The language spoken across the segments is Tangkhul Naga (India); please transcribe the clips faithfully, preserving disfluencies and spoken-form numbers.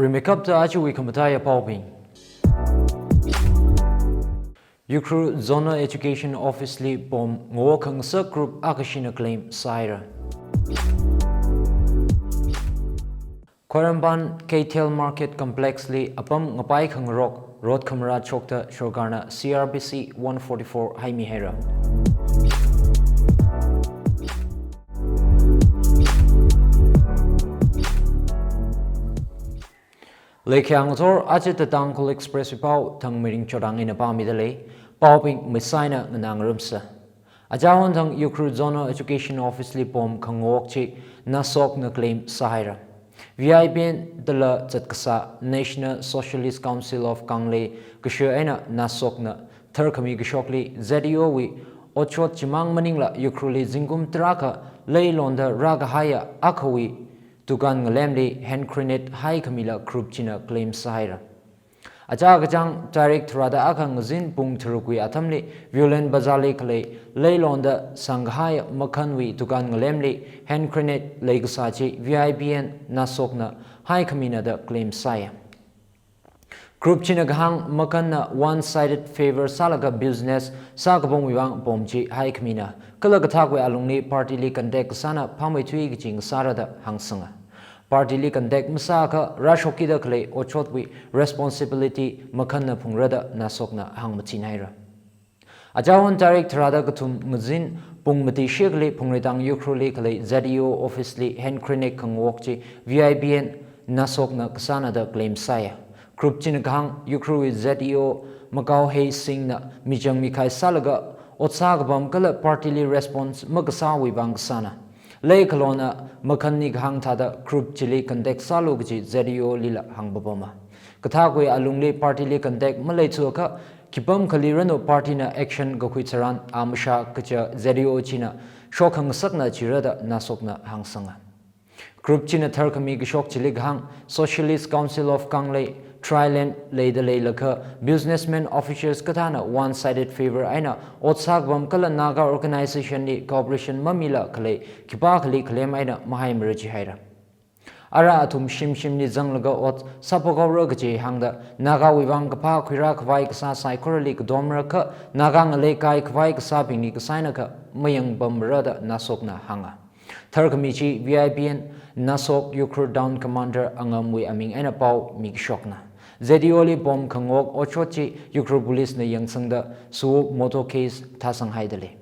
Rimeikapta ajawui khamataiya paobing. Ukhrul Zonal Education Office li pom ngawok khangasak group akhashina claim sāhaira. Khwairamband Keithel Market Complex li apam ngapai khangarok rot khamarat shokta sorkarna C R P C one forty-four haimihaira. Leikhayang thor aja The Tangkhul Express wui pao Thangmeiring Chodang eina pāmida lei, paobing maisaina nganāngarumsa. Aja hon thang Ukhrul Zonal Education Office li pom khangawok chi NASSOC na claim sāhaira. V I P N dala zatkasā National Socialist Council of Kangli kasho eina NASSOC na tharkhami kashokli Z E O wui otshot chimang maningla Ukhrulli zingkum tarākha leilonda rākahaiya akhawui dukan ngalemli hand grenade haikhamila group china claim sāhaira. Aja kachāng tarik tharāda akha ngazin pung tharukwui atamli Viewland Bazar li khalei leilonda sangkahai Makhanwui dukan ngalemli hand grenade leikasā chi V I P N NASSOC na haikhamina da claim sāya. Group china kahāng Makhanna one-sided favor sālaga business sākapamwui vang pom chi haikhamina, kala kathakwui alungli party li contact kasāna phāmeithui kachi ngasāra da hāngsanga. Party li contact masākha rāshokkida khalei otshotwui responsibility Makhanna phungra da NASSOC na hāngmachinhaira. Aja hon tarik tharāda kathum ngazin pung mati shikhali Phungreitang Ukhrulli khalei Z E O office li hand grenade khangawok chi V I P N NASSOC na kasāna da claim sāya. Group china kahāng Ukhrulwui Z E O Makauhei Singh na michang mikhai sālaga ot sākapam kala party li response makasāwui vang kasāna. Leikhalona Makhanli kahāng thāda group chili contact sālu kachi Z E O lila hāngpapama. Kathakwui alungli party li contact maleithuakha khipam khali ranu party na action kakhui tharan amashā kaja Z E O china shok khangasakna chira da NASSOC na hāngsanga. Group china tharkhami kashok chili kahāng Socialist Council of Kangli, Triland leida leilakha businessman officials kathāna one-sided favor eina ot sākapam kala Naga organization li cooperation mamila khalei khipākhali khalem eina mahaimara jihaira. Ara athum shimshimli zanglaga ot sāphok haora kaji hāngda Nagawui vang kaphā khuirākhavai kasā saikorali kadomra kha Naga ngalei kaikhavai kasābingli kasainakha mayangpamra da NASSOC na hānga. Tharkhami chi V I P N NASSOC Ukhrul Town Commander Angamwui aming eina pao mikashokna. Z E O li pom khangawok otshot chi Ukhrul Police na yangsangda suwo motor case thāsanghaida lei.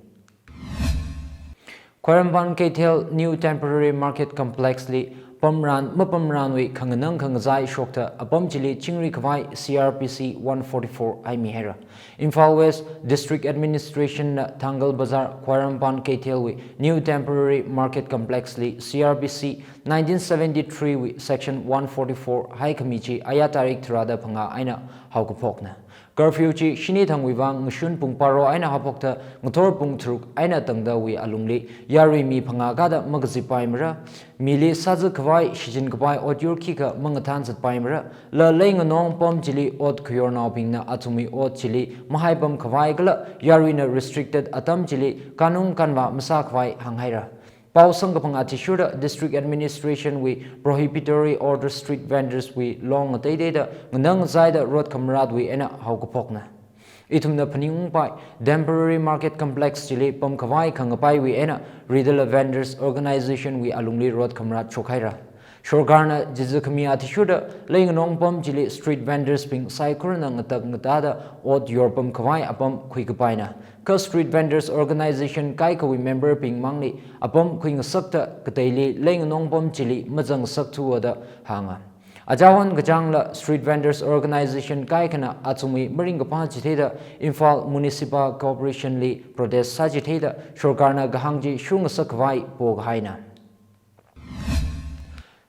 Khwairamband Keithel New Temporary Market Complex li pamran mapamranwui khanganang khangazai shokta apam chili chingri khavai C R P C one forty-four haimihaira. Imphal West District Administration na Thangal Bazar Khwairamband Keithelwui New Temporary Market Complex li C R P C nineteen seventy-three wui Section one forty-four haikhami chi aya tarik tharāda phangā eina haokaphokna. Curfew chi shini thangwui vang ngashun pung pharo eina haophokta ngathor pung tharuk eina tangdawui alungli yarui mi phangā kada makazippaimara, mili sāzak khavai, shichin khavai otyur khikha mangathan zatpaimara, la leinganong pam chili ot khayornaobingna athumwui ot chili mahaipam khavai kala yaruina restricted atam chili kanung kanvā masākhavai hānghaira. Pao samkaphang athishurda District Administration wui Prohibitory Order Street Vendors wui long ngateiteida nganang ngazaida rot khamaratwui eina haokaphokna. Ithumna phaningungpai, Temporary Market Complex chili pamkhavai khangapaiwui eina ridala Vendors Organization wui alungli rot khamarat shokhaira. Sorkarna jiza khami athishurda leinganong pam chili street vendors bing saikorana ngatak ngatāda ot yorpam khavai apam khuikapaina. Kha Street Vendors Organization kaikhawui member bing mangli apam khuingasakta kateili leinganong pam chili mazangngasakthuwa da hānga. Aja hon kachāngla Street Vendors Organization kaikhana athumwui maringkaphā chitheida Imphal Municipal Corporation li protest sāchitheida sorkarna kahāng chi shungasak khavai pokahaina.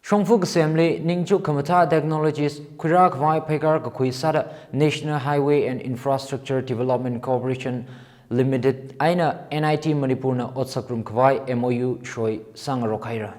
Shongfa kasemli ningchuk khamathā technologies khuirākhavai pheikar kakhui sāda National Highway and Infrastructure Development Corporation Limited eina N I T Manipur na otsak rumkhavai M O U soi sāngarok haira.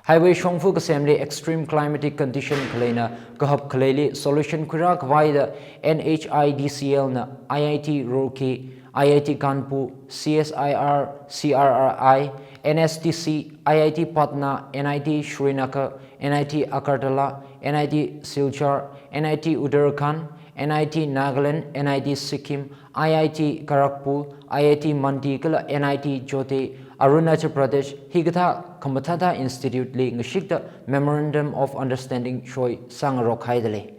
Highway shongfa kasemli extreme climatic condition khaleina kahap khaleili solution khuirākhavai da N H I D C L na I I T Roorkee, I I T Kanpur, C S I R, C R R I, N S D C, I I T Patna, N I T Srinagar, N I T Agartala, N I T Silchar, N I T Uttarakhand, N I T Nagaland, N I T Sikkim, I I T Kharagpur, I I T Mandi kala N I T Jyoti, Arunachal Pradesh, hikathā khamathāthā institute li ngashikta Memorandum of Understanding shoi sāngarok haida lei.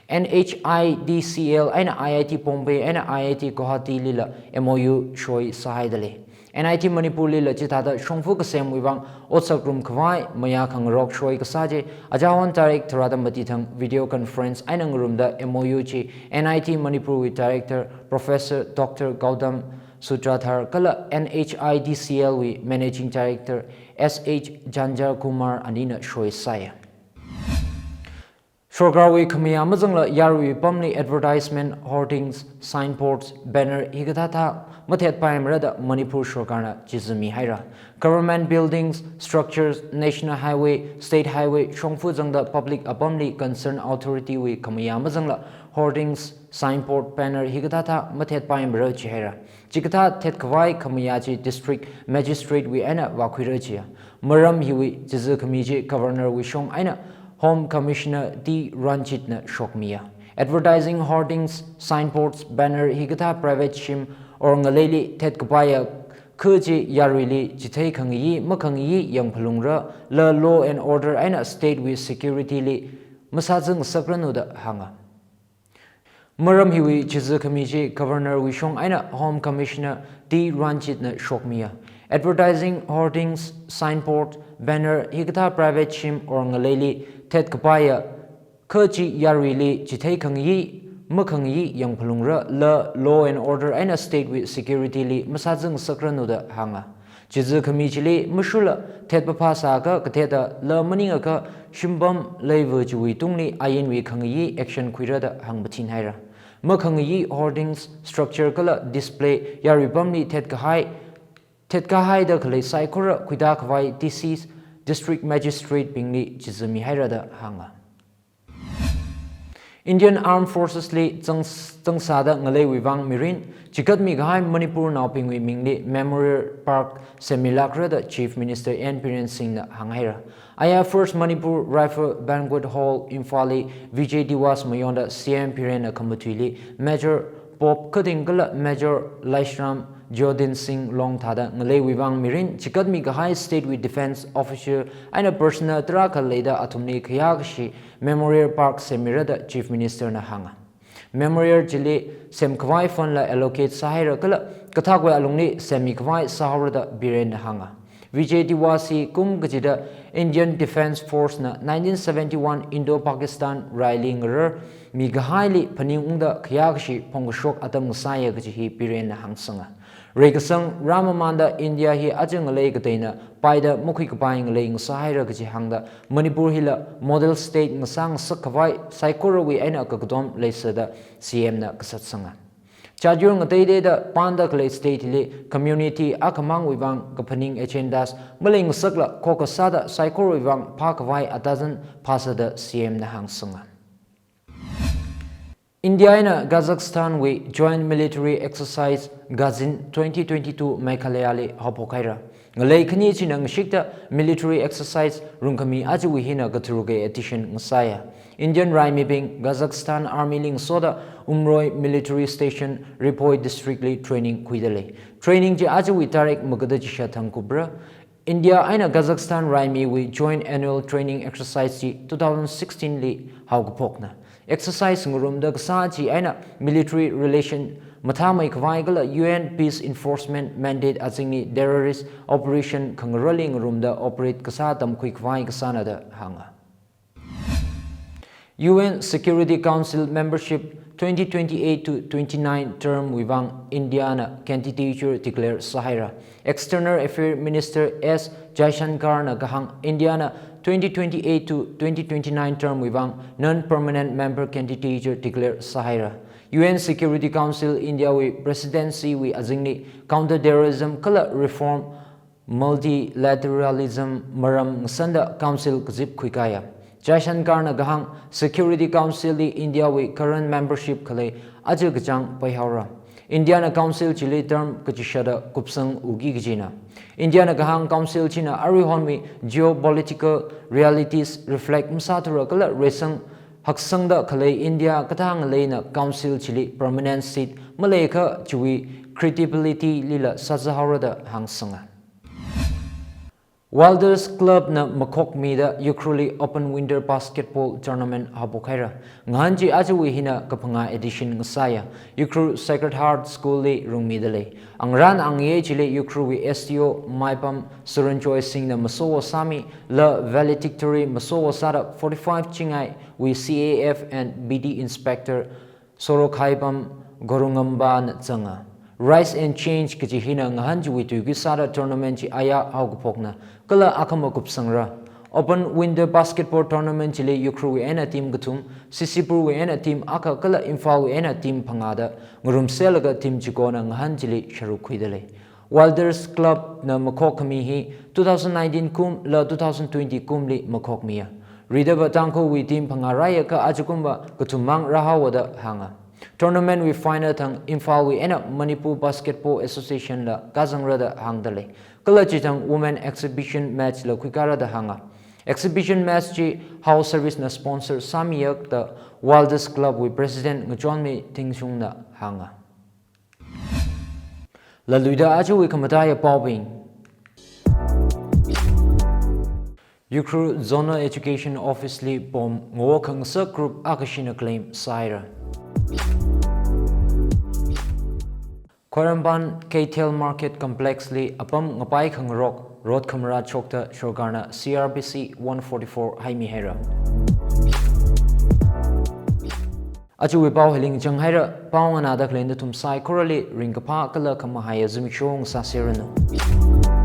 N H I D C L eina I I T Bombay eina I I T Guwahati lila M O U shoi sāhaida lei. N I T Manipur lila chithāda shongfa kasemwui vang otsak rum khavai mayā khangarok shoi kasā chi Ajawon tarik tharāda mati thang video conference eina ngarumda M O U chi N I T Manipur wui Director Professor Doctor Gautam Sutradhar kala N H I D C L wui Managing Director S H Janjar Kumar anina shoi sāya. Sorkarwui khamayā mazangla yaruiwui pamli advertisement, hoardings, signboards, banner hikathāthā mathetpaimara da Manipur sorkarna chizi mihaira. Government buildings, structures, national highway, state highway shongfa zangda public apamli concerned authority wui khamayā mazangla hoardings, signboard, banner hikathāthā mathetpaimara jihaira. Chikathā thetkhavai khamayā chi district magistrate wui eina vākhuira jiya. Maram hiwui chizi khami chi Governor wui shong eina Home Commissioner T Ranjit na shokmiya. Advertising, hoardings, signboards, banner hikathā private shim or ngaleili thetkapaiya kha chi yaruili chithei khangayi makhangayi yangphalungra, la law and order eina state wui security li masāzangsakranu da hānga. Maram hiwui chizi khami chi Governor wui shong eina Home Commissioner T Ranjit na shokmiya. Advertising, hoardings, signboard, banner hikathā private shim or ngaleili thetkapaiya kha chi yaruili chithei khangayi makhangayi yangphalungra, la law and order eina state wui security li masāzangsakranu da hānga. Chizi khami chili mashurla thetpaphā sāakha katheta la maningakha shimpam leiva chiwui tungli ainwui khangayi action khuira da hāngpathin haira. Makhangayi hoardings, structure kala display yaruiwui pamli thetkahai, thetkahai da khalei saikora khuida khavai D C, District Magistrate bingli chizi mihaira da hānga. Indian Armed Forces li zang-, zangsāda ngaleiwui vang mirin chikatmi kahai Manipur naobingwui mingli Memorial Park semmilākra da Chief Minister N Biren Singh na hānghaira. Aya First Manipur Rifle Banquet Hall, Imphal li Vijay Diwas mayonda C M Biren na khamatuili Major Bob Khating kala Major Laishram Jyodin Singh Long thāda ngaleiwui vang mirin chikatmi kahai state wui defense officer eina personnel tarākha leida athumli khayākashi Memorial Park semmira da Chief Minister na hānga. Memorial chili semkhavai fund la allocate sāhaira kala kathakwui alungli semmi khavai sāhaora da Biren na hānga. Vijay Diwas hi kum kachida Indian Defense Force na nineteen seventy-one Indo-Pakistan raili ngararmi kahaili phaningungda khayākashi phongkashok atam ngasāya kaji hi Biren na hāngsanga. Reikasang rāmamānda India hi aja ngalei kateina paida makhuikapai ngalei ngasāhaira kaji hāngda Manipur hila model state ngasāngasak khavai saikorawui eina kakatom leisāda C M na kasatsanga. Chadyur ngateiteida panda khalei state hili community akhamangwui vang kaphaning agendas maleingasakla khokha sāda saikorawui vang phākhavai atazan phāsāda C M na hāngsanga. India eina Kazakhstan wui joint military exercise Gazin twenty twenty-two Meghalaya li haophok haira. Ngalei khani china ngashikta military exercise rungkhami ajawui hina katharuka edition ngasāya. Indian raimibing Kazakhstan Army li ngasoda Umroi Military Station, Ri Bhoi District li training khuida lei. Training chi ajawui tarik magada chishat thang kupra. India eina Kazakhstan raimiwui joint annual training exercise chi two thousand sixteen li haokaphokna. Exercise ngarumda kasā chi eina military relation mathāmei khavai kala U N peace enforcement mandate azingli terrorist operation khangarāli ngarumda operate kasā tamkhui khavai kasāna da hānga. U N Security Council membership twenty twenty-eight to twenty-nine term wui vang India na candidature declare sāhaira. External Affairs Minister S Jaishankar na kahāng India na twenty twenty-eight to twenty twenty-nine term wui vang non-permanent member candidature declare sāhaira. U N Security Council India wui presidency wui azingli counter-terrorism kala reform multilateralism maram ngasanda council kazip khuikaya. Jaishankar na kahāng Security Council li India wui current membership khalei aja kachāng paihaora. India na Council chili term kachishāda kupsang uki kajina. India na kahāng Council china aruihonwui geopolitical realities reflect masāthura kala reisang haksangda khalei India kathā ngaleina Council chili permanent seat maleikha chiwui credibility lila sāzāhaora da hāngsanga. Wilders Club na makhokmida Ukhrulli Open Winter Basketball Tournament haophok haira. Ngahān chi ajawui hina kaphangā edition ngasāya. Ukhrul Sacred Heart School li rungmida lei. Angarān angayei chili Ukhrulwui S D O Maipam Suranjoy Singh na masowo sāmi, la valedictory masowo sāda forty-five chingaiwui C A F and B D Inspector Sorokhaipam Gorungamba na zanga. Rise and Change kaji hina ngahān chiwui tuikui sāda tournament chi aya haokaphokna, kala akhama kupsangra. Open Winter Basketball Tournament chili Ukhrulwui eina team kathum, C C Purwui eina team akha kala Imphalwui eina team phangāda ngarumselaga team chikona ngahān chili sharuk khuida lei. Wilders Club na makhokkhami hi two thousand nineteen kum la two thousand twenty kumli makhokmiya. Ridava Tangkhulwui team phangā rāyakha ajakumva kathummang rāhaowa da hānga. Tournament wui final thang Imphalwui eina Manipur Basketball Association la kazangra da hāngda lei. Kala chithang women exhibition match la khuikara da hānga. Exhibition match chi House Service na sponsor sāmiya da Wilders Club wui President Ngachonmi Thingshung na hānga. Laluida ajawui khamataiya paobing. Ukhrul Zonal Education Office li pom ngawo khangasak group akhashina claim sāhaira. Khwaramban Keithel Market Complex li apam ngapai khangarok road khamarā chokta sorkarna C R B C one forty-four haimi haira. Ajawui pao hili ngachang haira, pao nganāda khalei nathum saikorali ringkaphā kala khamahaiya zimiksho ngasāserranu.